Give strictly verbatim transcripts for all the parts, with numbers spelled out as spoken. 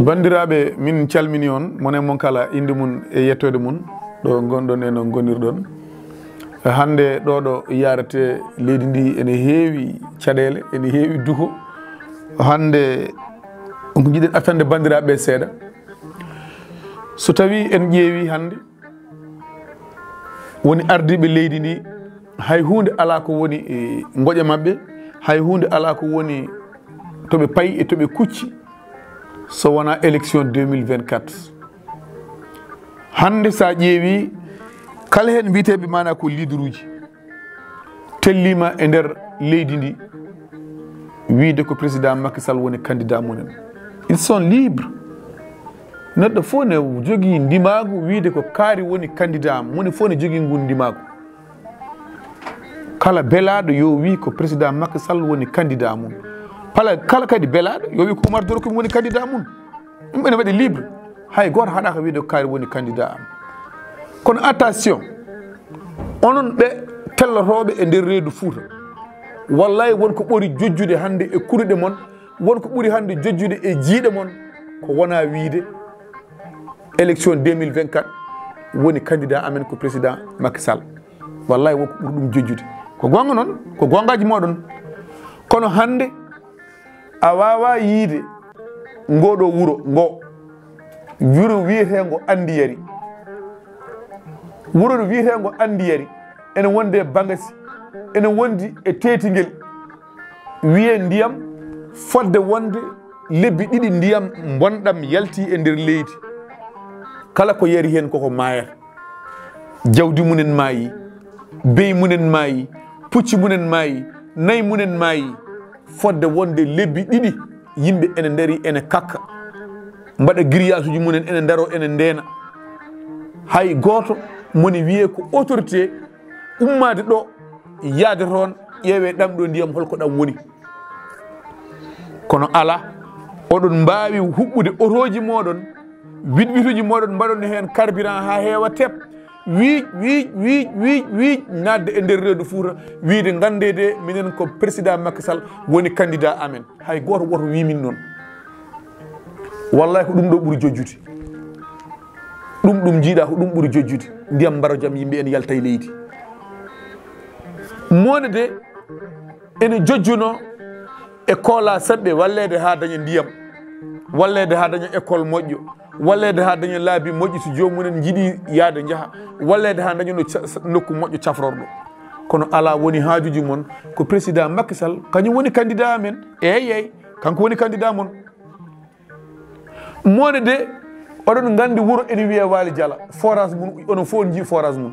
Banndiraaɓe, min calmini on, mon e mon kala innde mum e yettoode mum, ɗo ngonɗon e no ngonirɗon. Hannde ɗo ɗo yarate leydi ndi ene heewi caɗeele, ene heewi duko. Hannde ko njiɗen attande banndiraaɓe seeɗa. So tawi en ƴeewi hannde, woni ardiiɓe leydi ndi, hay huunde alaa ko woni e ngoƴa maɓɓe, hay huunde alaa ko woni to ɓe payi e to ɓe kucci, so wonaa élection deux mille vingt-quatre. Hannde, so a ƴeewi, kala heen wiyeteeɓe maanaa ko leaderuuji, tellima e nder leydi ndi, wiide ko président Macky Sall woni candidat mumen. Ils sont libres. Neɗɗo fof ne jogii ndimaagu wiide ko kaari woni candidat am. Moni fof ne jogii ngun ndimaagu. Kala belaaɗo yo wii ko président Macky Sall woni candidat mum. Pala-, kala kadi belaaɗo yo wii ko Oumar Dorokum woni candidat mum. Ɗum ene waɗi libre. Hay gooto haɗaaka wiide ko kaari woni candidat am. Kono attention, onon ɓe tellotooɓe e nder reedu Fuuta, wallay won ko ɓuri jojjude hannde e kuruɗe mon, won ko ɓuri hannde jojjude e jiiɗe mon, ko wona wiide élection deux mille vingt-quatre woni candidat amen ko président Macky Sall. Wallay won ko ɓuri ɗum jojjude. Ko goonga noon, ko goongaaji mooɗon. Kono hannde, a waawaa yiide ngoo ɗoo wuro ngoo, wuro wiyeteengo Anndiyari. Wuro wiyeteengo Anndiyari ene wondi e Bangasi, ene wondi e Teetingel. Wiyee ndiyam, fodde wonde lebbi ɗiɗi ndiyam mbonɗam yalti e nder leydi. Kala ko yari heen koko maayata. Jawdi mumen maayi, beyi mumen maayi, pucci mumen maayi, nayi mumen maayi. Fodde wonde lebbi ɗiɗi, yimɓe ene ndari, ene kakka, mbaɗa giriyasuuji mumen, ene ndaro, ene ndeena. Hay gooto moni wiyee ko autorité ummaade ɗo, yaade toon, ƴeewee ɗam ɗo ndiyam, holko ɗam woni. Kono alaa, oɗon mbaawi huɓɓude otooji mooɗon, witwituuji mooɗon, mbaɗon heen carburant haa heewa tep, wiic, wiic, wiic, wiic, wiic, naatde e nder reedu Fuuta, wiide, "Nganndee de, minen ko président Macky Sall woni candidat amen." Hay gooto woto wii min noon. Wallay ko ɗum ɗo ɓuri jojjude. Ɗum, ɗum njiiɗaa ko ɗum ɓuri jojjude. Ndiyam mbarojam, yimɓe ene yalta e leydi. Mone de, ene jojjuno e kola saɓɓe, walleede haa daña ndiyam, walleede haa daña école moƴƴo, walleede haa daña laabi moƴƴi, so joomum en njiɗi yaade njaha, walleede haa daña no ca-, nokku moƴƴo cafrorɗo. Kono alaa, woni haajuji mon ko président Macky Sall, kañum woni candidat amen. Eey, eey, kanko woni candidat mon. Mone de, oɗon nganndi wuro ene wiyee Waali Jala, forage mum, onon fof on njii forage mum.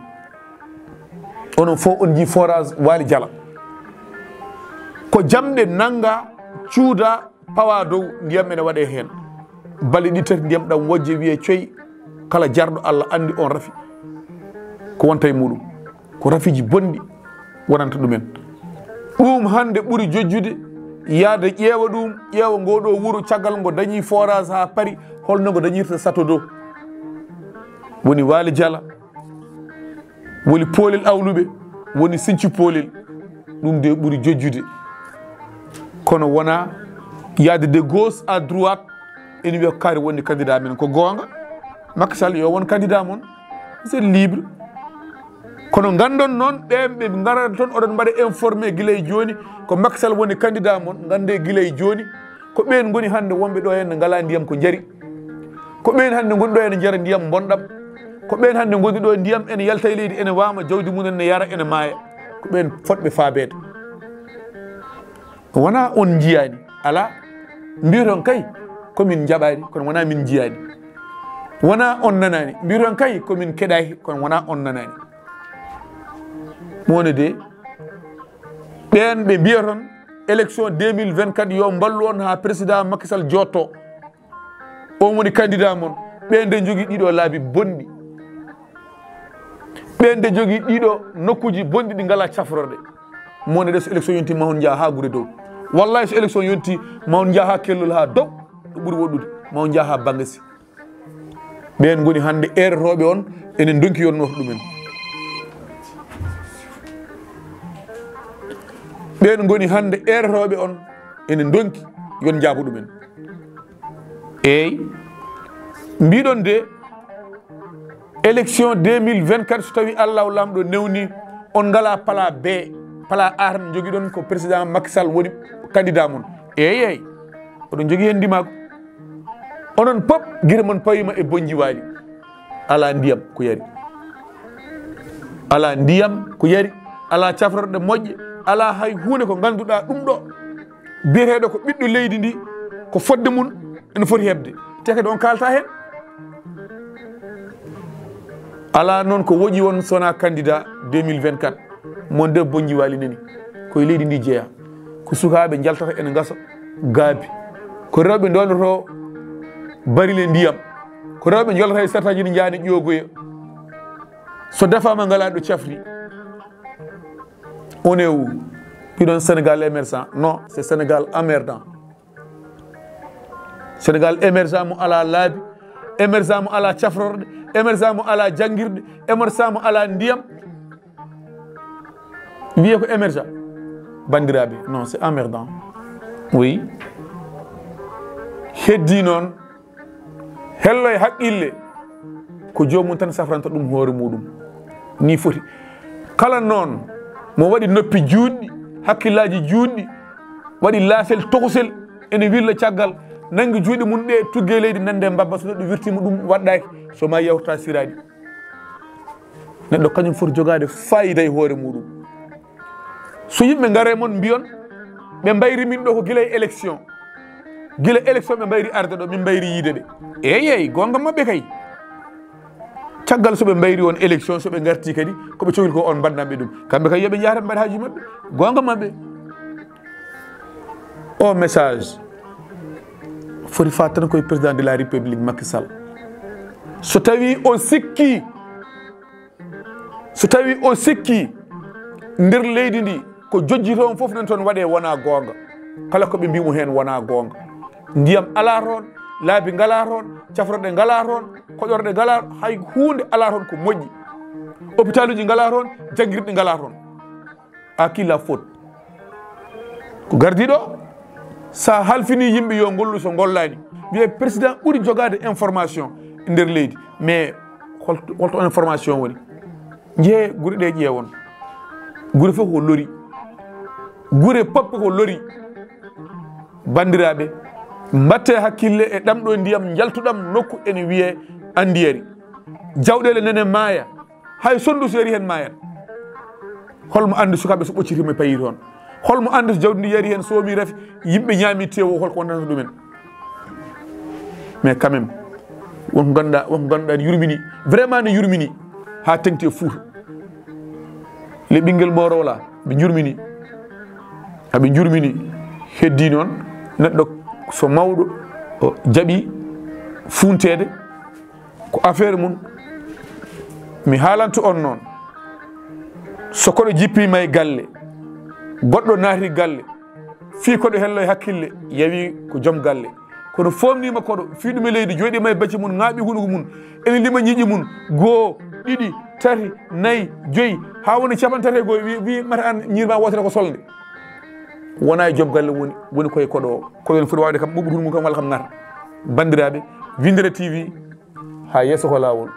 Onon fof on njii forage Waali Jala. Ko jamɗe nannga, cuuda, pawa dow, ndiyam ene waɗee heen. Balɗe ɗiɗi tati ndiyam ɗam wojje, wiyee coy, kala jarɗo Allah anndi on rafi ko wonta e muɗum. Ko rafiiji bonɗi wonanta ɗumen. Ɗum hannde ɓuri jojjude, yaada ƴeewa ɗum, ƴeewa ngoo ɗoo wuro, caggal ngo dañi forage haa pari, holno ngo dañirta Château d'eau. Woni Waali Jala, woni Poolel Awluɓe, woni Sinthiou Poolel. Ɗum de ɓuri jojjude. Kono wona yaade de gauche à droite, ene wiya ko kaari woni candidat men. Ko goonga, Macky Sall yo won candidat mon. Vous êtes libre. Kono nganndon noon, ɓeen ɓe ngarata toon, oɗon mbaɗa informé gila e jooni, ko Macky Sall woni candidat mon, nganndee gila e jooni, ko ɓeen ngoni hannde wonɓe ɗo heen ne ngalaa ndiyam ko njari. Ko ɓeen hannde ngoni ɗo ene njara ndiyam mbonɗam. Ko ɓeen hannde ngoni ɗo ndiyam ene yalta e leydi, ene waama, jawdi mum en ne yara, ene maaya. Ko ɓeen fotɓe faabeede. Wonaa on njiyaani, alaa, mbiyoton kay ko min njaɓaani, kono wonaa min njiyaani. Wonaa on nanaani, mbiyoton kay ko min keɗaaki, kono wonaa on nanaani. Mone de, ɓeen ɓe mbiyoton élection deux mille vingt-quatre yo mballu on haa président Macky Sall jotto. On woni candidat mon. Ɓeen de njogii ɗiɗo laabi bonɗi. Ɓeen de njogii ɗiɗo nokkuuji bonɗi ɗi ngalaa cafrorɗe. Mone de, so élection yonti ma on njaha haa gure dow. Wallahi, so élection yonti ma on njaha haa kellol haa dow. Ɗo ɓuri woɗɗude, ma on njaha haa Bangasi. Ɓeen ngoni hannde eerotooɓe on, enen ndonki yonnoto ɗumen. Ɓeen ngoni hannde eerotooɓe on, ene ndonki, yon njaabu ɗumen. Eey, mbiɗon de, élection deux mille vingt-quatre, so tawi Allahu Laamɗo newni, on ngala pala B, pala A tan njogiɗon, ko président Macky Sall woni candidat mon. Eey, eey, oɗon njogii heen ndimaagu. Onon pop, gite mon pawiima e bonji waali. Alaa ndiyam ko yari. Alaa ndiyam ko yari. Alaa cafrorɗe moƴƴe. Alaa hay huunde ko ngannduɗaa ɗum ɗo. Biyeteeɗo ko ɓiɗɗo leydi ndi, ko fodde mum ene foti heɓde. Te kadi on kaalta heen. Alaa noon ko woƴi won sona candidat deux mille vingt-quatre. Mon de bonji waali nani. Ko e leydi ndi jeyaa. Ko sukaaɓe njaltata ene ngasa gaabi. Ko rewɓe ndolnoto barile ndiyam. Ko rewɓe njolata e sartaaji ɗi njaani ƴoogoya. So defaama ngalaa ɗo cafri. On est où? Mbiɗon Sénégal émergent. Non, c'est Sénégal emmerdant. Sénégal émergent mo alaa laabi, émergent mo alaa cafrorɗe, émergent mo alaa janngirɗe, émergent mo alaa ndiyam. Wiyee ko émergent. Banndiraaɓe, non, c'est emmerdant. Oui. Heddii noon, hello e haqqille, ko joomum tan safranta ɗum hoore muɗum. Nii foti. Kala noon mo waɗi noppi juutɗi, hakkillaaji juutɗi, waɗi laasel tokosel, ene wirla caggal, nanngi juuɗe mum ɗe, tugge leydi, nande mbabba, so neɗɗo wirtiima ɗum waɗɗaaki, so ma yawta siraaɗi. Neɗɗo kañum foti jogaade fayida e hoore muɗum. So yimɓe ngare mon mbiyon, ɓe mbayri min ɗo ko gila e élection. Gila élection ɓe mbayri arde ɗo, min mbayri yiide ɓe. Eey, eey, goonga maɓɓe kay. Caggal so ɓe mbayri on élection, so ɓe ngarti kadi, ko ɓe cohli ko on mbaɗnanɓe ɗum. Kamɓe kay yo ɓe njaha tan mbaɗa haaju maɓɓe. Goonga maɓɓe. O message foti faat tan koye président de la république Macky Sall. So tawi o sikki, so tawi o sikki nder leydi ndi ko jojji toon fof nan toon waɗe wona goonga. Kala ko ɓe mbimo heen wona goonga. Ndiyam alaa toon, laabi ngalaa toon, cafrorɗe ngalaa toon, koɗorɗe ngalaa, hay huunde alaa toon ko moƴƴi. Hôpitaluji ngalaa toon, janngirɗi ngalaa toon. À qui la faute? Ko gardiiɗo, sa halfini yimɓe yo ngollu, so ngollaani, wiye président ɓuri jogaade information e nder leydi. Mais holto, holto information woni? Njehee gure ɗe ƴeewon. Gure fof ko lori. Gure pop ko lori. Banndiraaɓe, mbatte hakkille e ɗam ɗo ndiyam njaltuɗam nokku ene wiyee Andiyari. Jawɗeele nene maaya. Hay sonndu so yari heen maayat. Holmo anndi sukaaɓe so ɓoccitiima e payi toon? Holmo anndi so jawdi ndi yari heen, soomi rafi, yimɓe ñaami teewo, holko wonata ɗumen? Mais quand même, wonko ngannduɗaa, wonko ngannduɗaa ne yurmini, vraiment ne yurmini haa teŋti e Fuuta. Le ɓinngel Mbooro wala, ɓe njurmini. Aɓe njurmini. Heddii noon, neɗɗo so mawɗo, o jaɓi fuunteede, ko affaire mum. Mi haalanto on noon, so koɗo jippiima e galle, goɗɗo naati galle, fii koɗo hello e hakkille, yawi ko joom galle. Kono foomniima koɗo, fii ɗum e leydi, jooɗiima e becce mum, ŋaaɓi hunuko mum, ene lima ñiiƴe mum, goo, ɗiɗi, tati, nayi, joyi, haa woni capanɗe tati e goo, wi, wi mata an ñiiri ma wootere ko solde. Wona e joom galle woni, woni koye koɗo o. Koɗo ene foti waawde kam ɓuɓɓude hunuko mum kam walla kam ŋata. Banndiraaɓe, Winndere T V, haa yeeso ko laawol.